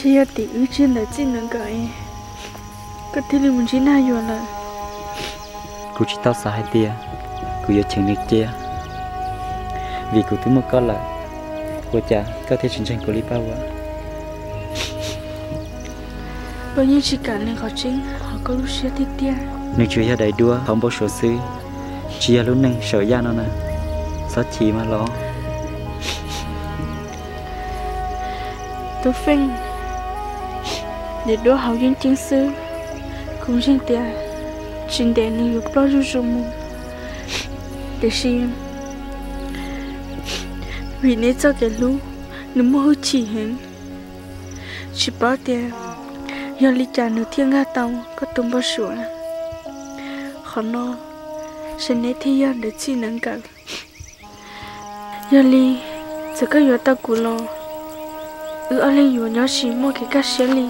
Tsis yog tim wb tsis ntawm txij ntawm nkawm, koj thiaj li mus ntsib Nag Yuam lawm. Kuv tsis tau xav hais tias kuv yuav cheem nws cia, vim kuv twb muaj koj lawm, ua cas koj thiaj tsis ntseeg kuv li Paj Vuam? Koj yeej tsis kam nws qhov tseeb hauv koj lub siab tiag tiag. Nws tsuas yog daim duab hauv npau suav xwb, tsis yog lub neej saum yaj no na. Txhob chim mas los. Tub Feej, daim duab hauv yeeb ceeb xwb, kuv ntseeg tias tsis ntev nws yuav ploj zuj zus mus. Tiam sis vim neb txoj kev hlub, nws muaj hwj chim heev, tsis paub tias yog li cas nws thiaj nkag tau koj tus npau suav. Qhov no, saib neb thiaj yog ntawm txij ntawm nkawm. Yog li, txawm koj yuav tau kuv los, wb ob leeg yuav nyob tsis muaj kev kaj siab li.